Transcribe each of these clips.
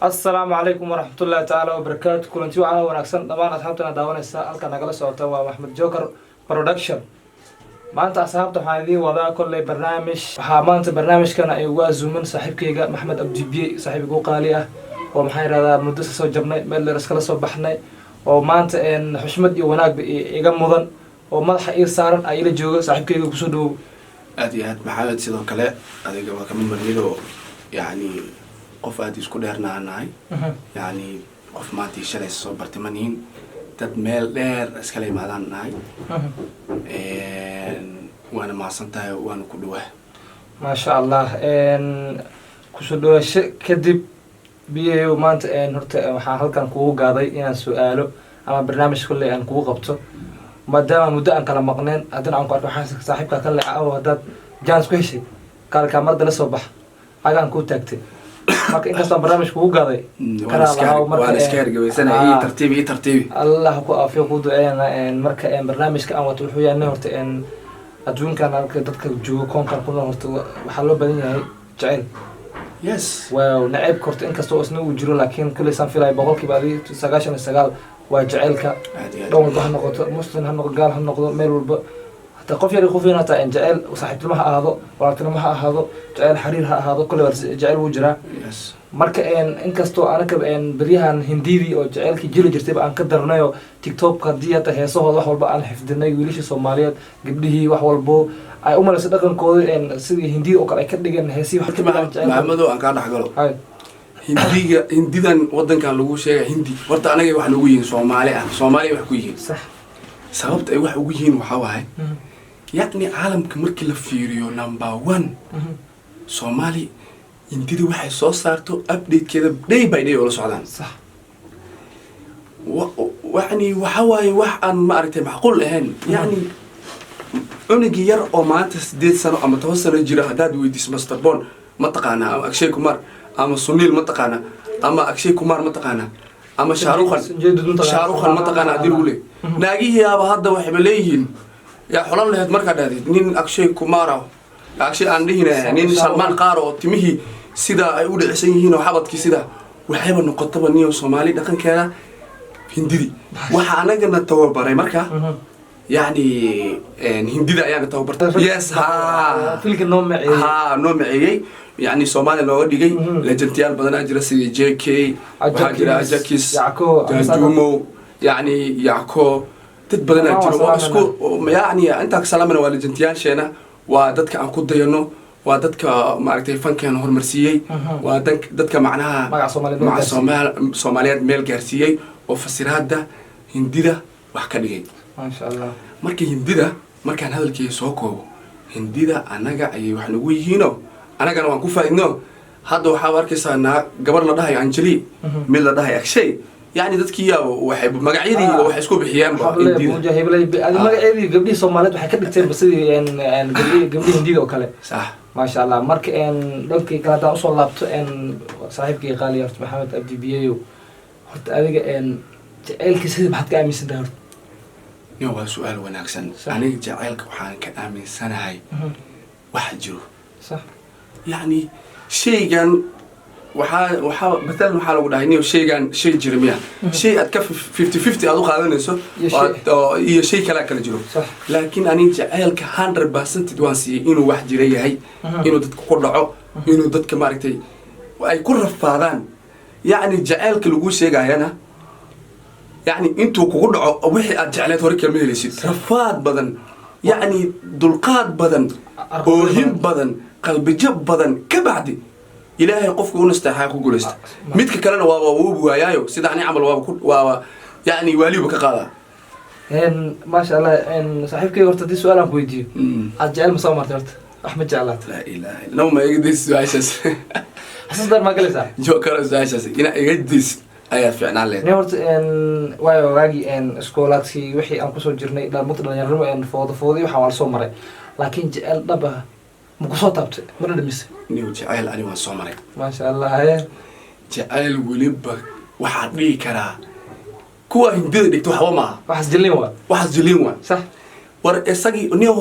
Asalaamu calaykum waraxmatullaahi tacaala wabarakaatu. Kulanti wacana wanaagsan dhammaan asxaabtana daawanaysa. Halka nagala socota waa Maxmed Joker Production. Maanta, asxaabta, waxaan idiin wadaa kolley barnaamij. Waxaa maanta barnaamijkan ay ugu azuuman saaxiibkayga Maxmed Abdibiye, saaxiib igu qaali ah oo, maxaan yidhahdaa, muddo soo jabnay, meel dheer iskala soo baxnay, oo maanta xushmad iyo wanaagba iga mudan oo madaxa ii saaran ay ila joogo. Saaxiibkayga, kusoo dhawow. Aad iyo aad, Maxamed. Sidoo kale adiga waa kamid marnido, yacni qof aada isku dheerna aan nahay, yacni qof maantii shalay soo bartay ma nihin, dad meel dheer iskala imaadaan nahay. Waana mahadsan tahay, waana ku dhawaa. Maasha Allah. Kusoo dhawaasho kadib, biyayo, maanta horta waxaan halkan kugu gaaday inaan su-aalo ama barnaamij kolley aan kugu qabto, maadaama muddo aan kala maqneen. Haddana aan ku arko, waxaan saaxiibkaa kan le aw haddaad chance ku heshay, kaale kaamarada la soo bax, cagaan kuu taagtay. Marka inkastoo aan barnaamij kugu gaaday, karaa lahaa marka, Waan iska hergabaysanaya. Ii tartiibi, ii tartiibi. Allah ku aafiyo, ku duceeyana. Marka barnaamijka aan wato wuxuu yahay, horta adduunkan halka dadka joogo, koonkan ku nool, horta waxaa loo badan yahay jaceyl. Waaw, naceybka horta inkastoo isna uu jiro, laakiin kulley saan filaya 99% waa jaceylka. Aad iyo aad. Dhan walba ha noqoto, muslim ha noqdo, gaal ha noqdo, meel walba, hataa qof yar iyo qof weyn, hataa jaceyl saaxiibtinimo ha ahaado, walaaltinimo ha ahaado, jaceyl xariir ha ahaado, kulley waa jaceyl wuu jiraa. Marka inkastoo anaka beryahan hindidii oo jaceylkii jiri jirtayba aan ka darnayo, TikTok haddii hata heesahooda wax walba aan xifdinay, wiilashii Soomaaliyeed, gabdhihii, wax walbo ay u malayso dhaqankooda sidii hindida oo kale ay ka dhigeen heesihii wax ka dhigaan jaceylka. Maxamedow, aan kaa dhexgalo. Hay. Hindiga, hindidan wadankan lagu sheegay, Hindi horta anagay wax nagu yihiin, Soomaali ah, Soomaaliya wax ku yihiin. Sababta ay wax ugu yihiin waxaa waaye, yacni caalamka markii la fiiriyo, number one Soomaali hindida waxay soo saarto updatekeeda day by day oo la socdaan. Yani waxa waaye wax aan, ma aragtay, macquul ahayn. Yani cunugii yar oo maanta 8 sano ama 10 sano jira haddaad weydiiso, "Master Bon ma taqaanaa?" ama "Akshay Kumar ama Sunil ma taqaanaa?" ama "Akshay Kumar ma taqaanaa?" ama "Shaarukhan Sanjay Dutt ma taqaanaa?" "Shaarukhan ma taqaanaa?" haddii lagu leey, naagihiiaba hadda waxayba leeyihiin, "Yaa xolan laheyd?" Markaa dhahdid nin Akshay Kumar ah, Akshay aan dhihina, nin Salmaan Qaar oo timihii sidaa ay u dhicisan yihiin oo xabadkii sidaa, waxayba noqotaba niyo Soomaali dhaqankeeda hindidi waxa anagana tababaray. Marka yacni hindida ayaana tababartay, yes, ha. Filka noo maceeyey. Ha, noo maceeyey, yani Soomaaliya nooga dhigay. Legendyaal badanaa jira, sidii JK, waxaa jira Ajakis, Yacko, Jajumo, yani Yacko, dad badanaa Dhammaan jiro waa oo isku yani intaa ka salaamana. Waa legendyaasheena, waa dadka aan ku dayano, waa dadka, maaragtay, fankeena horumarsiiyey, waa dadka macnaha magaca Soomaaliyeed meel magaca gaarsiiyey. Soomaaliyeed meel gaarsiiyey oo fasiraada hindida wax ka dhigay. Maasha Allah. Marka hindida, markaan hadalkeyga soo koobo, hindida annaga ayay wax nagu yihiino, annagana waan ku faaidno. Hadda waxaad arkaysaa naa gabar la dhahayo Anjali, mid la dhahayo Akshay, yani dadkii yaaba waxay magacyadii waxay isku bixiyeenba hindida. Buuja Heblay, adi magaceedii gabdhihii Soomaaliyeed waxay ka dhigteen sidii gabdhihii hindida oo kale. Maasha Allah. Marka dhankii kale haddaan usoo laabto, saaxiibkii qaali horta Maxamed Abdi Biyeyo, horta adiga jaceylka sidii maxaad ka aaminsan tahay horta? Yo, waa su-aal wanaagsan. Aniga jaceylka waxaan ka aaminsanahay waxa jiro. Yacni shaygan waxaa matalan waxaa lagu dhahay, niyo, shaygan shay jira miya, shay aad ka 50-50 aad u qaadanayso iyo iyo shay kalaa kala jiro. Laakiin aniga jaceylka 100% waan siiyey inuu wax jira yahay, inuu dadka ku dhaco, inuu dadka, maaragtay, ay ku rafaadaan. Yacni jaceylka lagu sheegayana, yacni intuu kugu dhaco wixii aad jecleed hore kama helaysid. Rafaad badan, yacni dulqaad badan, oohin badan, qalbijab badan ka bacdi, Ilaahay qofka u nasteexaa ku guulaysta. Midka kalena waaba wuu waayaayo, sida ani camal, waaba ku waaba yacni waaliba ka qaadaa. Maasha Allah. Saaxiibkayga, horta haddii su-aal aan ku weydiiyo, aad jecel ma soo martay horta? Wax ma jeclaata? Laa ilaaha illa nama, iga days su-aashaas. Xasuus daar maa galaysaa? Jokaro, su-aashaas inaa iga days ayaa fiicnaan lehed. Ne horta waayo waagii iskoolaadkii wixii aan kusoo jirnay mugta dhalinyaranimo, foodo foodii waxaa waa lasoo maray, laakiin jecel dhab ah ma kusoo taabtay? Mana dhamisay? Niw, jacayl ani waan soo maray. Maasha Allah, haye. Jacayl weliba waxaad dhihi karaa kuwa hindida dhigta waxba maaha. Waxaas jilin waa. Waxaas jiliin waa. War isagii niyo,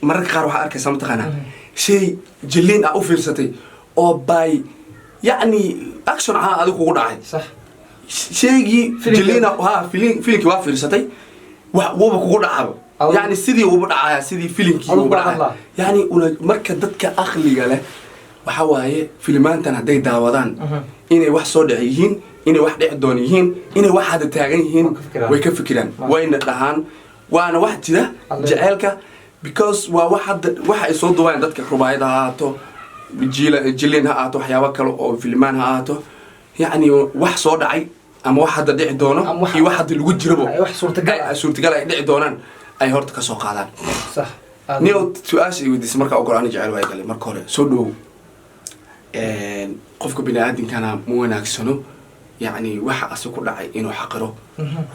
mararka qaar waxaa arkaysaa, mataqaanaa, shay jiliin ah u fiirsatay oo by yacni Action caa adigu kugu dhacay. Shaygii Filimkii. Jiliina ha filimkii waa fiirsatay, wax wuuba kugu dhacaba. Yani sidii uuba dhacaya, sidii filimkii Adigu uuba baa dhacaya. Hadlaa. Yani una marka dadka aqliga leh waxa waaye filimaantan hadday daawadaan inay wax soo dhici yihiin, inay wax dhici doon yihiin, inay wax hadda taagan yihiin. Way ka fikiraan. Way ka fikiraan, wayna dhahaan waana wax jira. Alle. Jaceylka, because waa wax hadda waxa ay soo duwayaan dadka, rubaayad ha ahaato, jiila jiliin ha ahaato, waxyaabo kale oo filimaan ha ahaato, yacni wax soo dhacay ama wax hadda dhici doono Ama iyo wax hadda lagu jirabo. Ay, wax suurtagal ah. Ay suurtagal ay dhici doonaan ay horta ka soo qaadaan. Sax. Niyow, su-aasha i weydiisay markaa ogol, ani jecel waa galay marka hore soo dhowow. Qofka bini aadamkana ma wanaagsano, yacni waxa asi ku dhacay inuu xaqiro.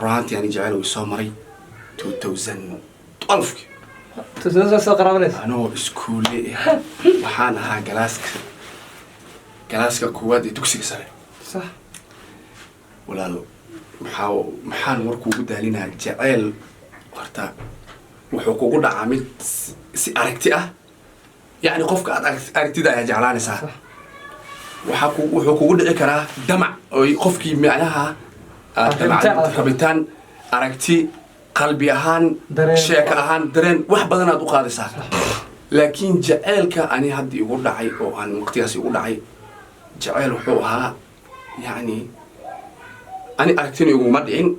Runaantii ani jecel way soo maray 2012. Soo qaraabanaysa. Anoo iskuule ah, waxaan ahaa galaaska koowaad ee dugsiga sare. Walaal, maxaa maxaan warkuugu daalinaa? Jeceyl horta wuxuu kugu dhacaa mid si aragti ah, yacni qofka aad aragtida ayaa jeclaanaysaa. Waxaa ku wuxuu kugu dhici karaa damac oo qofkii macnaha aad Rabitaan. damacdid, rabitaan, aragti, qalbi ahaan, Dareen. Sheeka ahaan, dareen, wax badan aad u qaadaysaa. Laakiin jaceylka ani hadda igu dhacay oo aan waqtigaas igu dhacay, jaceyl wuxuu ahaa, yacni ani aragtina iguma dhicin,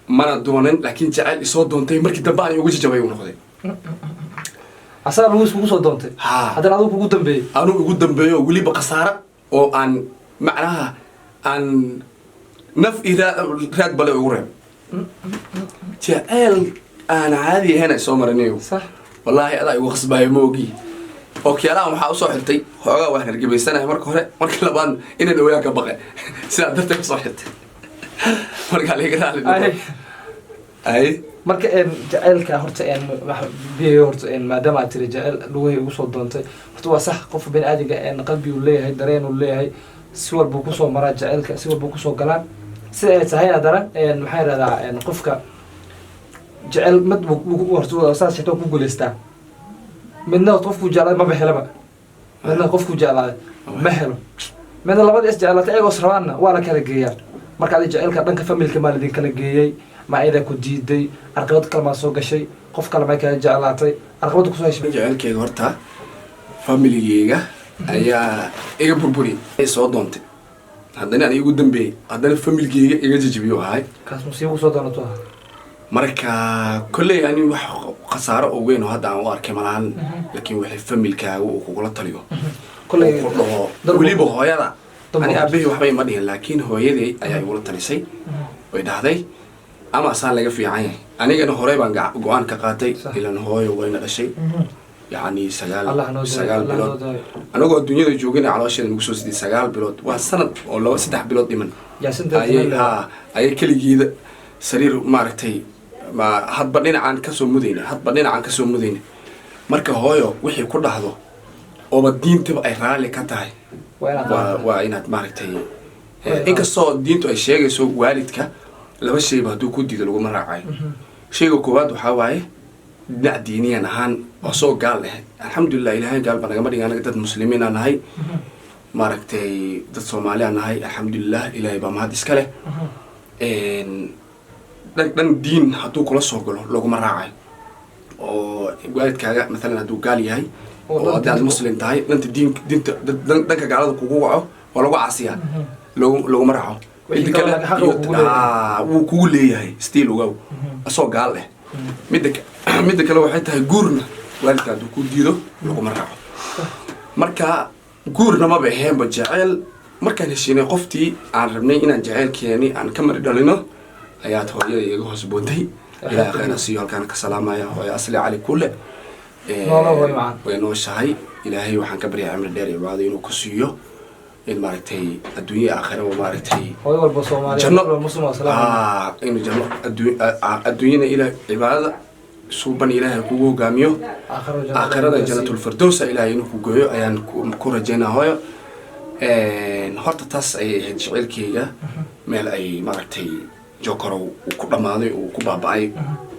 mana doonin, laakiin jaceyl isoo doontay markii dambe aan igu jajabay uu noqday. Asaga lagu iskugu soo doontay. Ha. Haddana adigu kugu dambeeyey. Anuu igu dambeeyo, weliba khasaara oo aan macnaha aan naf iyo raad bale ugu reeb. Jaceyl aan caadi ahayn ay soo maraniyo. Wallaahi adaa igu khasbaayo, ma ogi. Ookiyaalahan waxaa usoo xirtay xoogaa waan hargebaysanahay marka hore, marka labaad inaan ooyaan ka baqe, sidaa darteed usoo xirtay. Markaa liga raali noqo. Ay. Ay. Marka jaceylka horta biyo horta maadaama aad tiri jaceyl lugahay ugu soo doontay, horta waa sax. Qofka bani aadamka qalbi uu leeyahay, dareen uu leeyahay, si walbuu kusoo maraa jaceylka, si walbuu kusoo galaa. Sida ay tahay haddana maxaa yidhahdaa, qofka jecel mid horta saas sheegto ku guuleystaa, midna qofkuu jeclaaday maba helaba, midna qofkuu jeclaaday ma helo, midna labada is jeclaatay ayagoo is rabaanna waa la kala geeyaa. Marka adi jaceylka dhanka familka maa lidin kala geeyey, ma ayadaa ku diiday, carqabad kale maa soo gashay, qof kale may kala jeclaatay, carqabada kusoo heshay? Jaceylkeyga horta familigeyga ayaa iga burburiyay. Soo doontay, haddana aan igu dambeeyey, haddana familgeyga iga jajabiyo ahay. Kaas musiibo kusoo doonato ah. Marka kolley ani wax khasaaro oo weyn oo hadda aan u arkay malahan, laakiin waxay familkaaga uu kugula taliyo kolley oo ku dhaho weliba hooyada. Ani aabahii waxba ima dhihin, laakiin hooyaday ayaa igula talisay, way dhahday ama asaan laga fiican yahay. Anigana horey baan go-aan ka qaatay. Ilan hooyo wayna dhashay, yacni 9 Allah noo daayo, 9 Allah noo bilood daayo. Anagoo dunyada joogina caloosheeda nagu soo siday 9 bilood, waa sanad oo 2 3 bilood dhiman. Yaasinta. Ayay ha ayay keligeeda sariir maaragtay ma hadba dhinacaan kasoo mudayna, hadba dhinacaan kasoo mudayna. Marka hooyo wixii ku dhahdo ooba diintaba ay raalli ka tahay, waa inaad waa inaad maaragtay inkastoo diintu ay sheegayso waalidka laba shayba hadduu ku diido laguma raacayo. Shayga koowaad waxaa waaye dhinac diiniyan ahaan oo soo gaal ah. Alxamdulilah, ilaahay gaal baa nagama dhigin, anaga dad muslimiin aan nahay, maaragtay dad Soomaali aan nahay. Alxamdulilah, ilaahay baa mahad iska leh. Dhan diin hadduu kula soo galo laguma raacayo, oo waalidkaaga mathalan hadduu gaal yahay oo oo dhan haddii aad diinta muslim tahay, dhanka diin diinta dhanka gaalada kugu waco waa lagu caasiyaa, laguma raaco. Wixii Midda kale kale xaq uu kugu leeyahay. Wuu kugu leeyahay still, ogow, asoo gaal eh. Midda kale waxay tahay guurna waalidka hadduu ku diido laguma raaco. Marka guurna maba aheenba jeceyl. Markaan heshiinay qoftii aan rabnay inaan jaceylkeeni aan ka mari dhalino, ayaad hooyada iga hoos booday. Ilaahay khayr ha siiyo, halkaan ka salaamaya hooyo Asli Cali Kule. Noolo hooyo macaan. Way nooshahay. Ilaahay waxaan ka baryaa cimri dheer iyo cibaado inuu ku siiyo, in maaragtay adduunya aakhiraba maaragtay hooyo walba Soomaaliya janno. Walba muslim waa salaam. Inuu janno adduunyana ilaah cibaadada suuban ilaahay kugu hogaamiyo, aakhirada janno aakhirada ilaahay. Janatulfirdowsa ilaahay inuu ku gooyo ayaan ku rajaynaa hooyo. Horta taas ayay ahayd jaceylkeyga meel ay maaragtay jokorow uu ku dhammaaday, uu ku baaba'ay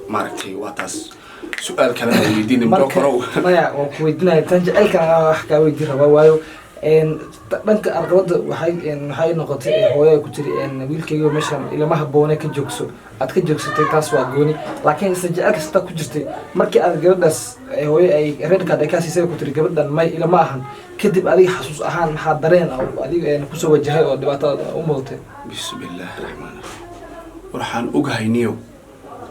maaragtay. Waa taas. Su-aal kalena weydiinin. Marka jokorow. Maya, waan ku weydiinaya tan jaceylkan, aan wax kaa weydiin rabaa, waayo Dhanka arqabada waxay noqotay hooyo ku tiri wiilkayga meeshan ilama habboone, ka joogso. Aad ka joogsatay, taas waa gooni, laakiin isla jecelka sitaa ku jirtay markii aad gabadhaas hooyo ay red card ay kaa siisay, ku tiri gabadhan may ilama ahan. Kadib adiga xasuus ahaan maxaa dareen ah oo adiga kusoo wajahay oo dhibaatada u mudatay? Bismi illaahi raxmaan raxiim. Waxaan ogahay niyow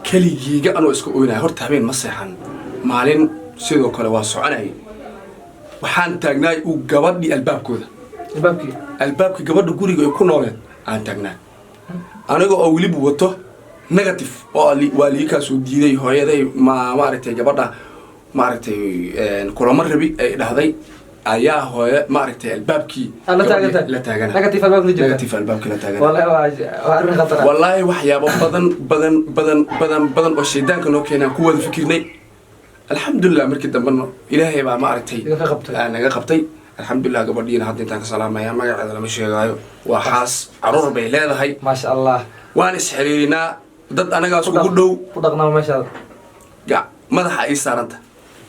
keligiiga anoo iska oynaya. Horta habeen ma seexan, maalin sidoo kale waa soconayay. Waxaan taagnaay uu gabadhii albaabkooda. Albaabkii? Albaabkii gabadha guriga ay ku nooleed aan taagnaa, aniga oo weliba wato negative oo waa lii kaasoo diiday hooyaday, ma maaragtay gabadha maaragtay kulamo rabi ay dhahday ayaa hooye maaragtay albaabkii Ah, la taagan tahay. La taagana. Negative albaabka la jirta. Negative albaabkii la taagana. Wallahi waa arrin khatar ah. Wallaahi waxyaabo badan badan badan badan badan oo shaydaanka noo keenaan ku wada fikirnay. Alxamdulilah, markii dambena Ilaahay baa maaragtay Iga ka qabtay. Aa, naga qabtay, alxamdulilah. Gabadhiina hadda intaan ka salaamaya, magaceeda lama sheegaayo, waa xaas, caruur bay leedahay. Maasha Allah. Waan isxiriirinaa, dad anagaas ugu dhow. Ku dhaqnaa meeshaada. Ga madaxa ii saaranta.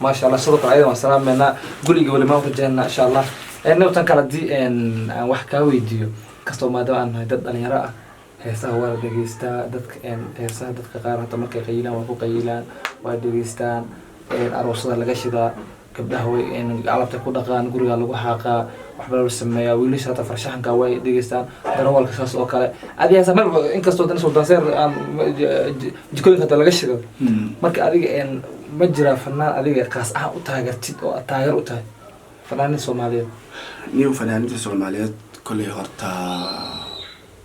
Maasha Allah. Sidoo kale ayada waan salaameynaa, guriga weli maan rajeynaa insha Allah. Newtan kale haddii aan wax kaa weydiiyo, kastoo maadaama aan nahay dad dhalinyaro ah, heesaha waa la dhegeystaa dadka. Heesaha dadka qaar hata markay qayilaan waa ku qayilaan, waa dhegeystaan. Aroosada laga shidaa, gabdhaha way alabta ku dhaqaan, guriga lagu xaaqaa, waxba la sameeyaa. Wiilasha hata farshaxanka way dhegeystaan, darawalka saas oo kale. Adi heesa meel inkastoo dan suldaanseer aan jikooyinka hata laga shido. Marka adiga ma jiraa fanaan adiga qaas ahaan u taageertid oo aad taageer u tahay, fanaanin Soomaaliyeed? Niyo, fanaaninta Soomaaliyeed kolley horta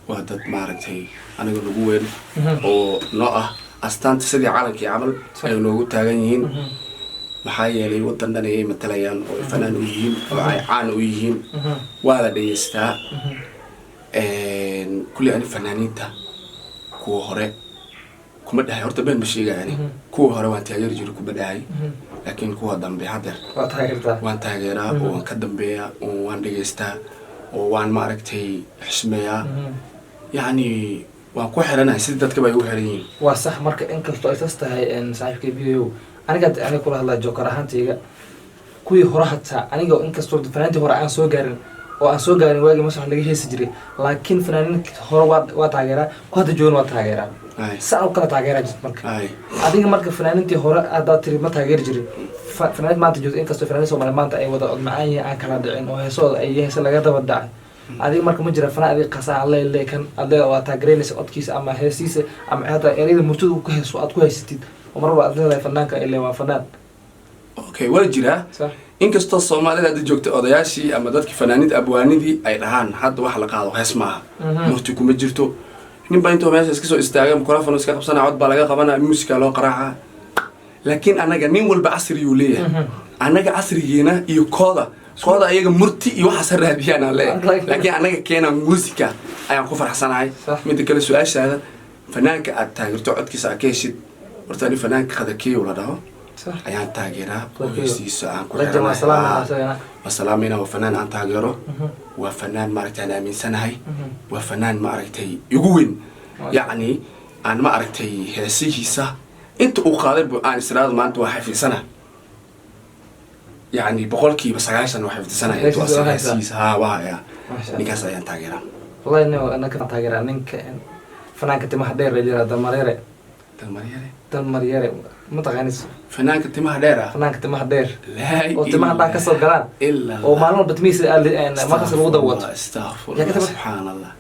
waa dad maaragtay aniga nagu weyn oo noo ah astaanta, sidii calankii camal ay noogu taagan yihiin. Maxaa yeelay waddan dhan ayay matalayaan oo ay fanaan u yihiin oo ay caan u yihiin, waa la dhegeystaa. Kulley ani fanaaniinta kuwa hore kuma dhahay, horta been ma sheegaya, ani kuwa hore waan taageeri jiray kuma dhahay, laakiin kuwa dambe haddeer waa taageertaa. Waan taageeraa oo waan ka dambeeyaa oo waan dhegeystaa oo waan maaragtay xishmeeyaa, yacni waan ku xiranahay sidii dadkaba ay ugu xiran yihiin. Waa sax. Marka inkastoo ay saas tahay, saaxiibkay b o aniga aniga kula hadlaa joker ahaantayga, kuwii hore hataa aniga inkastoo fanaaniintii hore aan soo gaarin oo aan soo gaarin waagii masrax laga heesi jiray, laakiin fanaaniinta hore waa taageeraa, ku hadda joogana waa taageeraa. Saan u kala taageeraa jirta marka. Adiga marka fanaaniintii hore haddaad tiri ma taageeri jirin, fanaaniin maanta joogto, inkastoo fanaaniin Soomaaliya maanta ay wada cod macaan yihiin, aan kala dhicin oo heesooda ay heese laga daba dhacay, adiga marka ma jira fanaan adiga qasa aan leele kan aad leeda waa taageeraynaysa codkiisa ama heesiisa ama hataa ereyada murtida uu ku heeso aad ku haysatid oo mar walba aad leedahay fanaanka ile waa fanaan? Okay, waa jiraa. Inkastoo Soomaalida hadda joogta odayaashii ama dadkii fanaaniinta abwaanidii ay dhahaan hadda wax la qaado hees maaha, murti kuma jirto, ninbaa intuu meesha iska soo istaaga microphone iska qabsanaya, cod baa laga qabanaya, musica loo qaraaca. Laakiin anaga nin walba casriyuu leeyahay. Annaga casrigeena iyo kooda ayaga murti iyo waxaas ha raadiyaan aan leeyahay, laakiin annaga keena musica ayaan ku faraxsanahay. Midda kale, su-aashaada fanaanka aad taageerto codkiisa aad ka heshid, horta ani fanaanka Khadakeyow la dhaho ayaan taageeraa oo heesiisa aan ku Legend, waa xiranahay. salaamina isagana. Waa salaamayna. Waa fanaan aan taageero, waa fanaan maaragtay aan aaminsanahay, waa fanaan maaragtay igu weyn, yacni aan maaragtay heesihiisa inta uu qaaday bu aan israado maanta waa xafiidsana, yacni 90% waa xifdisanaya intuu Heesihiisa asaga waa haysaa. heesihiisa haa waa hayaa. Masha Allah. Ninkaas ayaan taageeraa. Wallahi nin ana ka taageeraa ninka fanaanka timaha dheer la yiraahdo Dalmaryare. Dalmaryare? Dalmaryare ma taqaanis? Fanaanka timaha dheer ah? Fanaanka timaha dheer laa oo timaha dhan ka soo galaan ilaa oo maalin walba timihiisa markaas lagu dawato. Astaqfirullah. Yaa ka taba- Subxaan Allah,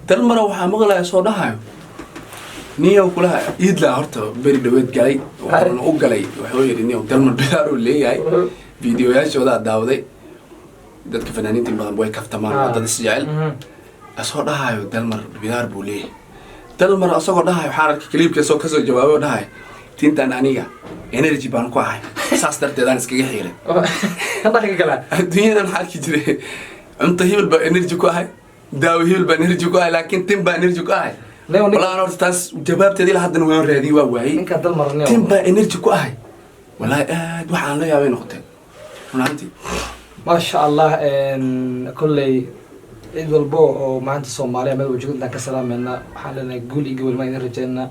Dalmara waxaa maqlaya soo dhahayo niyow kulaha Iidlaa horta beri dhaweed galay, wuxuuna u galay wuxuu yidhi niyow Dalmar bilaar uu leeyahay. Fiidiyoyaashoodaa daawaday, dadka fanaaniinta in badan way kaftamaan, waa dad isjecel. Asoo dhahayo Dalmar bidaar buu leeyahay, Dalmar asagoo dhahayo waxaan arkay clipka asoo kasoo jawaabay oo dhahayo tintan aniga energy baan ku ahay, saas darteed aan iskaga xiiray. Kan dhaqanka galaa. Adduunyadan waxaa arki jiray cunto hebel baa energy ku ahay, daawo hebel baa energy ku ahay, laakiin tin baa energy ku ahay. Wallahi horta taas jawaabteeda ilaa haddana waan raadiyey, waa waayey. Ninka Dalmar nin Tin baa energy ku ahay, wallahi aad waxaan la yaabay noqotay run ahaantii. Maasha Allah. Kolley cid walbo oo maanta Soomaaliya meel walba joogto intaan ka salaameynaa, waxaan leenahay guul iyo gobol maan idin rajeynaa.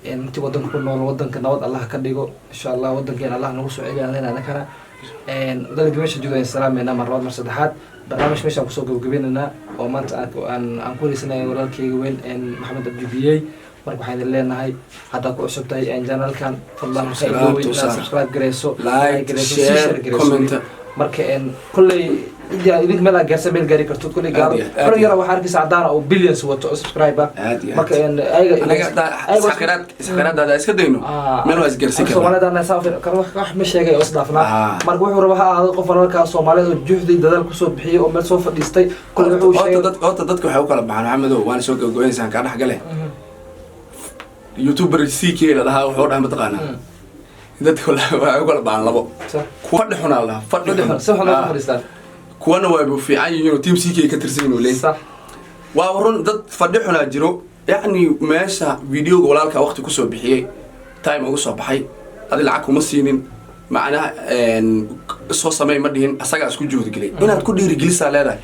Intii wadanka ku nool, wadanka nabad Allah ka dhigo insha Allah, wadankeena Allah nagu soo celiyo aan leenahay. Anakana dalka meesha jooga ayaan salaameynaa mar labaad, mar saddexaad. Barnaamij meeshaan kusoo gabagabaynaynaa oo maanta aan ku wareysanaya walaalkeyga weyn, Maxamed Abdi Biyey. Marka waxaan idin leenahay, haddaad ku cusub tahay channelkan, fadlan ha iloowin inaad subscribe gareyso, like, gareyso, sii share, gareyso. Comment. Marka kolley cidii idink meel aad gaarsa meel gaari karto kolley gaalo Aad iyo aad, aad xorog iyo yara waxaa arkaysa cadaan oo billions wato oo subscribe ah. Aad iyo aad. Marka ayaga anaga isxaqiraadaada iska dayno, meel waa isgaarsiin karnaa. Soomaalida anaa saa kan wax ma sheegay oo isdhaafnaa. Marka wuxuu rabaa ha ahaado qof walaalkaa Soomaaliyeed oo juhdi dadaal kusoo bixiyay oo meel soo fadhiistay, kolley wuxuu horta sheegay. Horta dadka waxay u kala baxaan, Maxamedow, waana soo gabagabaynaysaa, kaa dhex gale. YouTuber CK la dhahaa wuxuu dhahay, mataqaanaa, dadka waxay u kala baxaan labo. Kuwa fadhi xunaa la dhahaa, fadhi fadhi xun, si xun Ah. u fadhiistaan. Kuwana waaba fiican yihiin oo team CK ka tirsan yihiin oo leeyahay. Waa run, dad fadhi xunaa jiro. Yacni meesha videoga walaalka waqti kusoo bixiyey, time ugu soo baxay, adi lacag kuma siinin, macnaha soo samey ma dhihin, asagaa isku juhdigelay, inaad ku dhiirigelisaa leedahay.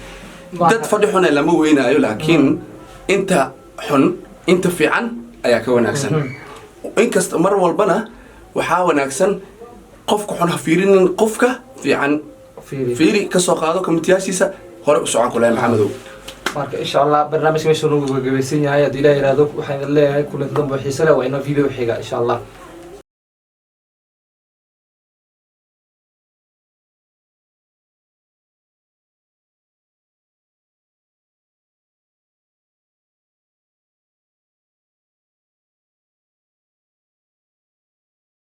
Dad fadhi xuna lama weynaayo, laakiin inta xun inta fiican ayaa ka wanaagsan. Inkasta mar walbana waxaa wanaagsan qofka xun ha fiirinin, qofka fiican fiiri. Fiiri, kasoo qaado komitiyaashiisa, hore u socon kule, Maxamedow. Marka insha Allah barnaamijka meesha nagu gabagabaysan yahay. Haddii Ilaah yiraahdo, waxaan idin leeyahay kulanti dambe oo xiise leh. Waa inoo video xiga, insha Allah.